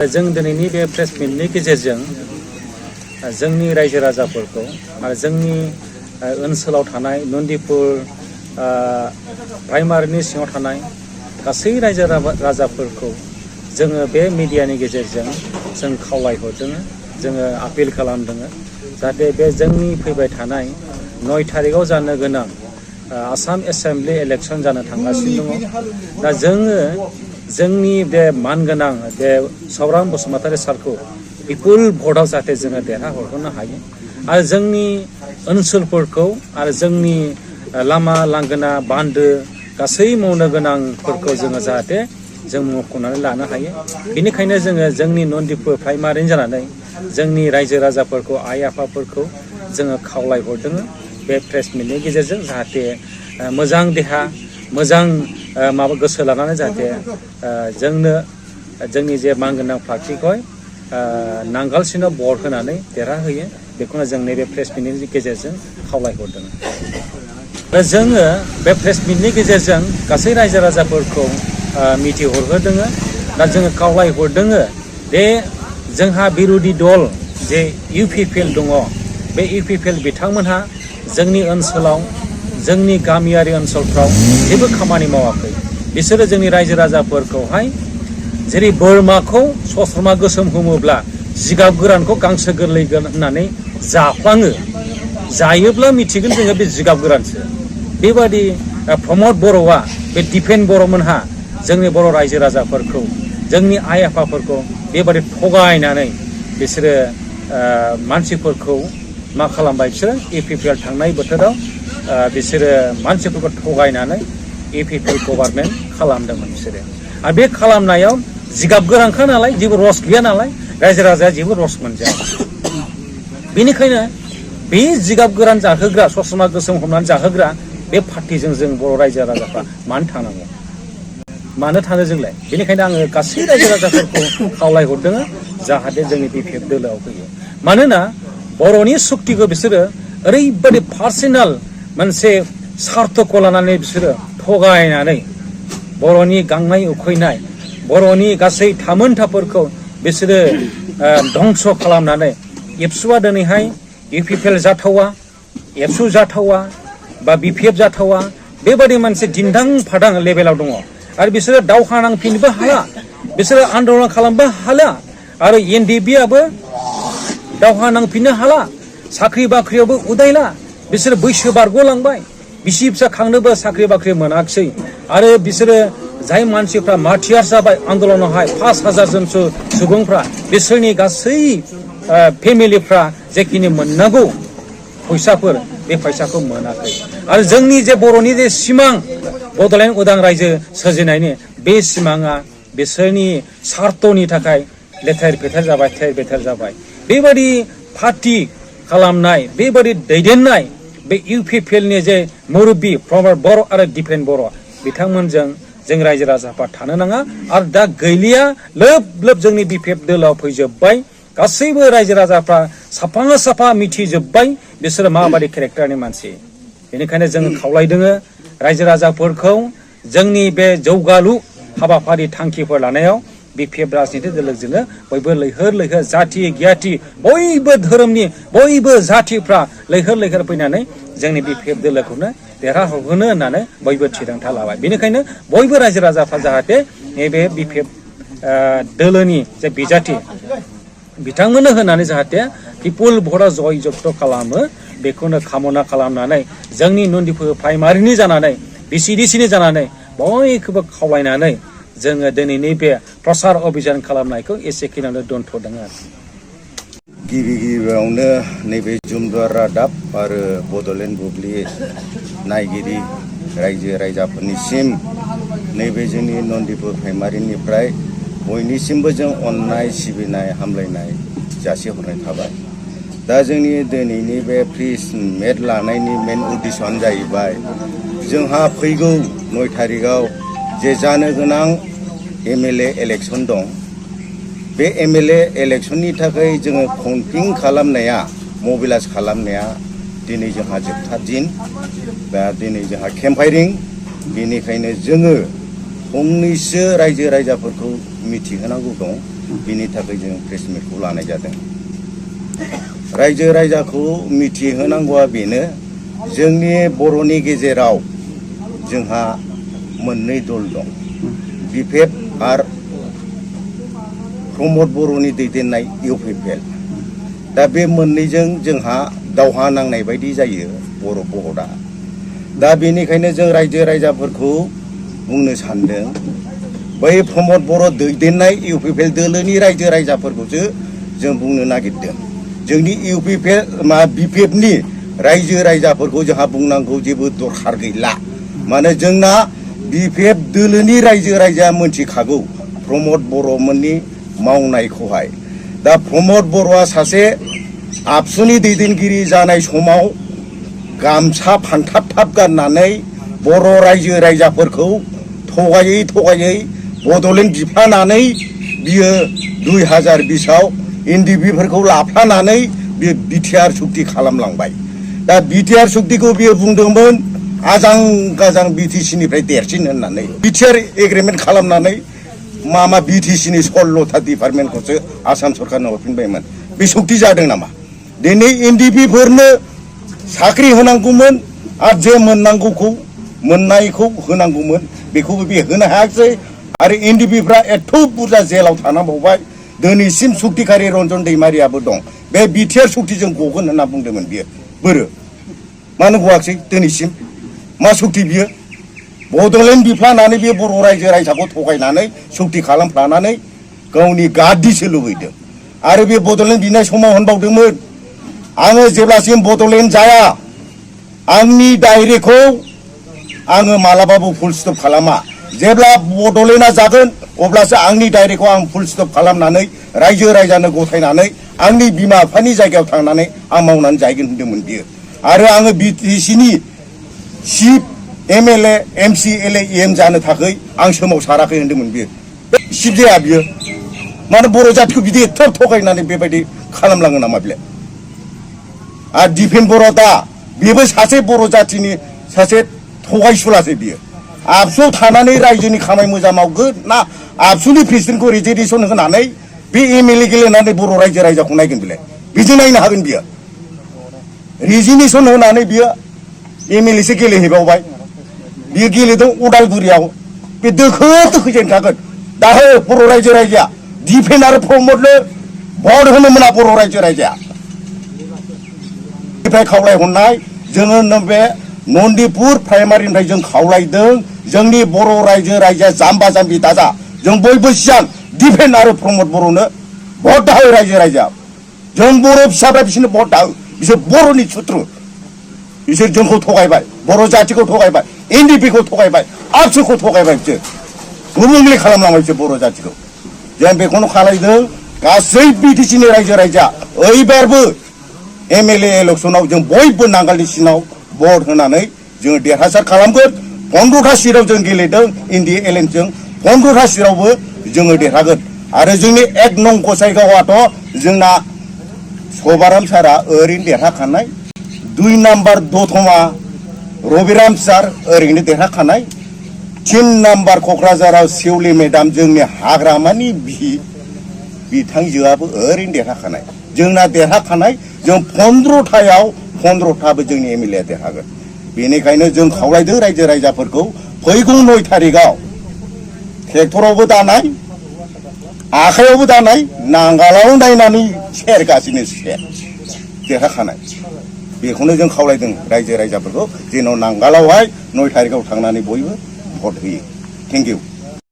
जों दिनैनि बे प्रेस मिटनि गेजेरजों जोंनि रायजो राजाफोरखौ आरो जोंनि ओनसोलाव थानाय नन्दिपुर प्राइमारिनि सिङाव थानाय गासै रायजो राजाफोरखौ जोङो बे मिडियानि गेजेरजों जों खावलायहरदों, जोङो आपिल खालामदों जाहाथे बे जोंनि फैबाय थानाय 9 थारिखआव जानो गोनां आसाम एसेम्बलि इलेक्सन जानो थांगासिनो दङ। दा जोङो जोंनि बे मानगोनां बे सौराम बसुमतारी सारखौ पिपुल भटआव जाहाथे जोङो देरहाहरनो हायो आरो जोंनि ओनसोलफोरखौ आरो जोंनि लामा लांगोना बान्दो गासै मावनो गोनांफोरखौ जोङो जाहाथे जों मख'नानै लानो हायो। बेनिखायनो जोङो जोंनि नन्दिपुर प्राइमारिनि जानानै जोंनि रायजो राजाफोरखौ आइ आफाफोरखौ जोङो खावलायहरदों बे प्रेस मिटनि गेजेरजों जाहाथे मोजां देहा मोजां माबा गोसो लानानै जाहाथे जोंनो जोंनि जे मानगोनां पार्टिखौ नांगालसिनाव भट होनानै देरहाहोयो, बेखौनो जों नैबे प्रेस मिटनि गेजेरजों खावलायहरदों। दा जोङो बे प्रेस मिटनि गेजेरजों गासै रायजो राजाफोरखौ मिथिहरहोदों। दा जोङो खावलायहरदों दे जोंहा बिरोधि दल जे UPPL दङ, बे UPPL बिथांमोनहा जोंनि ओनसोलाव जोंनि गामियारि ओनसोलफ्राव जेबो खामानि मावाखै। बिसोरो जोंनि रायजो राजाफोरखौहाय जेरै बोरमाखौ सस्रमा गोसोम हमोब्ला जिगाब गोरानखौ गांसो गोरलै होननानै जाफ्लाङो, जायोब्ला मिथिगोन जोङो बे जिगाब गोरानसो। बेबादि प्रमद बर'आ बे दिपेन बर'मोनहा जोंनि बर' रायजो राजाफोरखौ जोंनि आइ आफाफोरखौ बेबादि थगायनानै बिसोरो मानसिफोरखौ मा खालामबाय, बिसोरो UPPL थांनाय बोथोराव बिसोरो मानसिफोरखौ थगायनानै UPPL गभार्नमेन्ट खालामदोंमोन बिसोरो। आरो बे खालामनायाव जिगाब गोरानखा नालाय जेबो रस गैया नालाय रायजो राजाया जेबो रस मोनजाया। बेनिखायनो बे जिगाब गोरान जाहोग्रा सस्रमा गोसोम हमनानै जाहोग्रा बे पार्टिजों जों बर' रायजो राजाफ्रा मानो थानांगौ, मानो थानो जोंलाय? बेनिखायनो आङो गासै रायजो राजाफोरखौ खावलायहरदों जाहाथे जोंनि BPF दोलोआव फैयो। मानोना बर'नि सुक्तिखौ बिसोरो ओरैबायदि पार्सनेल मोनसे सार्थखौ लानानै बिसोरो थगायनानै बर'नि गांनाय उखैनाय बर'नि गासै थामोनथाफोरखौ बिसोरो धंस खालामनानै एबसुआ दिनैहाय UPPL जाथावा, एबसु जाथावा बा BPF जाथावा बेबादि मोनसे दिन्दां फादां लेभेलाव दङ। आरो बिसोरो दावहा नांफिननोबो हाला, बिसोरो आन्दलन खालामनोबो हाला, आरो NDBआबो दावहा नांफिननो हाला, साख्रि बाख्रियावबो उदायला, बिसोरो बैसो बारग'लांबाय, बिसि फिसा खांनोबो साख्रि बाख्रि मोनाखिसै। आरो बिसोरो जाय मानसिफ्रा मार्टियार जाबाय आन्दलनावहाय 5,000 जनसो सुबुंफ्रा, बिसोरनि गासै फेमिलिफ्रा जेखिनि मोननांगौ फैसाफोर बे फैसाखौ मोनाखै। आरो जोंनि जे बर'नि जे सिमां बड'लेण्ड उदां रायजो सोरजिनायनि बे सिमाङा बिसोरनि सार्थनि थाखाय लेथेर फेथेर जाबाय, थेर बेथेर जाबाय। बेबादि पार्टि खालामनाय, बेबादि दैदेननाय बे UPPLनि जे मुरब्बी प्रमद बर' आरो दिपेन बर' बिथांमोनजों जों रायजो राजाफ्रा थानो नाङा। आरो दा गैलिया, लोब लोब जोंनि BPF दोलोआव फैजोब्बाय। गासैबो रायजो राजाफ्रा साफा साफा मिथिजोब्बाय बिसोरो माबादि केरेक्टारनि मानसि। बेनिखायनो जोङो खावलायदों रायजो राजाफोरखौ जोंनि बे जौगालु हाबाफारि थांखिफोर लानायाव BPF राजनिति दोलोजोंनो बयबो लैहोर लैहोर जाथि गियाथि बयबो धोरोमनि बयबो जाथिफ्रा लैहोर लैहोर फैनानै जोंनि BPF दोलोखौनो देरहाहोनो होननानै बयबो थिरांथा लाबाय। बेनिखायनो बयबो रायजो राजाफ्रा जाहाथे नैबे BPF दोलोनि जे बिजाथि बिथांमोननो होनानै जाहाथे पिपुल भटआ जय जगत खालामो, बेखौनो कामना खालामनानै जोंनि नन्दिपुर प्राइमारिनि जानानै BCDCनि जानानै बयखौबो खावलायनानै जोङो दिनैनि बे प्रसार अभियान खालामनायखौ एसेखिनियावनो दोनथ'दों आरो। गिबियावनो नैबे जुमदुवार रादाब आरो बड'लेण्ड बुब्लि नायगिरि रायजो राजाफोरनिसिम नैबे जोंनि नन्दिपुर प्राइमारिनिफ्राय बयनिसिमबो जों अननाय सिबिनाय हामलायनाय जासिहरनाय थाबाय। दा जोंनि दिनैनि बे प्रेस मिट लानायनि मेन उद्देश्यआनो जाहैबाय जोंहा फैगौ 9 थारिखआव जे जानो गोनां MLA इलेक्सन दं, बे MLA इलेक्सननि थाखाय जोङो कम्पिं खालामनाया, मबिलाइज खालामनाया दिनै जोंहा जोबथा दिन बा दिनै जोंहा केम्पाइनिं। बेनिखायनो जोङो फंनैसो रायजो राजाफोरखौ मिथिहोनांगौ दं बिनि थाखाय जों प्रेस मिटखौ लानाय जादों। रायजो राजाखौ मिथिहोनांगौआ बेनो जोंनि बर'नि गेजेराव जोंहा मोननै दल दं, बिपिएफ आरो प्रमद बर'नि दैदेननाय इउपिपिएल। दा बे मोननैजों जोंहा दावहा नांनाय बायदि जायो बर' भटआ। दा बेनिखायनो जों रायजो राजाफोरखौ बुंनो सानदों, बै प्रमद बर' दैदेननाय इउपिपिएल दोलोनि रायजो राजाफोरखौसो जों बुंनो नागिरदों। जोंनि बिपिएफनि रायजो राजाफोरखौ जोंहा बुंनांगौ जेबो दरखार गैला। माने जोंना बिपिएफ दोलोनि रायजो राजाया मोनथिखागौ प्रमद बर'मोननि मावनायखौहाय। दा प्रमद बर'आ सासे आबसुनि दैदेनगिरि जानाय समाव गामसा फानथाब गाननानै बर' रायजो राजाफोरखौ थगायै बड'लेण्ड बिफानानै बियो 2020आव एनडिएफबिफोरखौ लाफानानै बियो बिटिआर सुक्ति खालामलांबाय। दा बिटिआर सुक्तिखौ बियो बुंदोंमोन आजां गाजां बिटिसिनिफ्राय देरसिन होननानै। बिटिआर एग्रिमेन्ट खालामनानै मा बिटिसिनि 16था डिपार्टमेन्टखौसो आसाम सरकारनो हरफिनबायमोन। बे सुक्ति जादों नामा? दिनै एनडिएफबिफोरनो साख्रि होनांगौमोन आरो जे मोननायखौ होनांगौमोन बेखौबो बे होनो हायाखिसै। आरो एनडिएफबिफ्रा एथ' बुरजा जेलाव थानांबावबाय। दिनैसिम सुक्तिखारि रन्जन दैमारियाबो दं। बे बिटिआर सुक्तिजों गगोन होनना बुंदोंमोन बियो, बोरो मानो गवाखिसै दिनैसिम? मा सुक्ति बियो? बड'लेण्ड बिफानानै बे बर' रायजो राजाखौ थगायनानै सुक्ति खालामफ्लानानै गावनि गादिसो लुबैदों। आरो बे बड'लेण्ड बिनाय समाव होनबावदोंमोन, आङो जेब्लासिम बड'लेण्ड जाया आंनि डायरेक्टखौ आङो मालाबाबो फुल स्टप खालामा। जेब्ला बड'लेण्डआ जागोन अब्लासो आंनि डायरेक्टखौ आं फुल स्टप खालामनानै रायजो राजानो गथायनानै आंनि बिमा बिफानि जायगायाव थांनानै आं मावनानै जाहैगोन होनदोंमोन बियो। आरो आङो बिटिसिनि चिफ एमएलए एमसि एलए जानो थाखाय आं सोमावसाराखै होनदोंमोन बियो। चिफ जाया बियो। मानो बर' जातिखौ बिदि एथ' थगायनानै बेबायदि खालामलाङो नामा बिलाय? आरो दिपेन बर' दा बेबो सासे बर' जातिनि सासे थगायसुलासो बियो। आबसुआव थानानै रायजोनि खामानि मोजां मावगोन ना आबसुनि प्रेसिडेन्टखौ रिजिगनेसन होनानै बे एमएलए गेलेनानै बर' रायजो राजाखौ नायगोन बिलाय? बिदि नायनो हागोन बियो? रिजिगनेसन होनानै बियो एमएलएसो गेलेहैबावबाय। बियो गेलेदों उदालगुरियाव। बे दोखो जेनखागोन। दाहो बर' रायजो राजाया दिपेन आरो प्रमदनो भट होनो मोना बर' रायजो राजाया। खावलायहरनाय जोङो बे नन्दिपुर प्राइमारिनिफ्राय जों खावलायदों, जोंनि बर' रायजो राजाया जाम्बा जाम्बि दाजा। जों बयबो सिगां दिपेन आरो प्रमद बर'नो भट दाहो रायजो राजा। जों बर' फिसाफ्रा बिसोरनो भट दाहो। बिसोर बर'नि सुथ्रु। बिसोर जोंखौ थगायबाय, बर' जातिखौ थगायबाय, एनडिएफबिखौ थगायबाय, आबसुखौ थगायबाय। बिसोर गुबुंले खालामलांबाय बिसोर बर' जातिखौ। जों बेखौनो खालायदों गासै बिटिसिनि रायजो राजा ओइबारबो एमएलए इलेक्सनाव जों बयबो नांगालनि सिनाव भट होनानै जोङो देरहासार खालामगोन। 15था सिटआव जों गेलेदों एनडिए एलएनजों, 15था सिटआवबो जोङो देरहागोन। आरो जोंनि 1 नं गसाइगावआथ' जोंना सभाराम सारा ओरैनो देरहाखानाय। 2 नाम्बार दतमा रबिराम सार ओरैनो देरहाखानाय। 3 नाम्बार क'क्राझाराव सेवलि मेदाम जोंनि हाग्रामानि बिथांजोआबो ओरैनो देरहाखानाय। जोंना देरहाखानाय। जों 15थायाव 15थाबो जोंनि एमएलए देरहागोन। बेनिखायनो जों खावलायदों रायजो राजाफोरखौ फैगौ 9 थारिखआव ट्रेक्टरावबो दानाय, आखाइयावबो दानाय, नांगालाव नायनानै सेरगासिनो देरहाखानाय। बेखौनो जों खावलायदों रायजो राजाफोरखौ जेन' नांगालावहाय 9 थारिखआव थांनानै बयबो भट होयो। Thank you.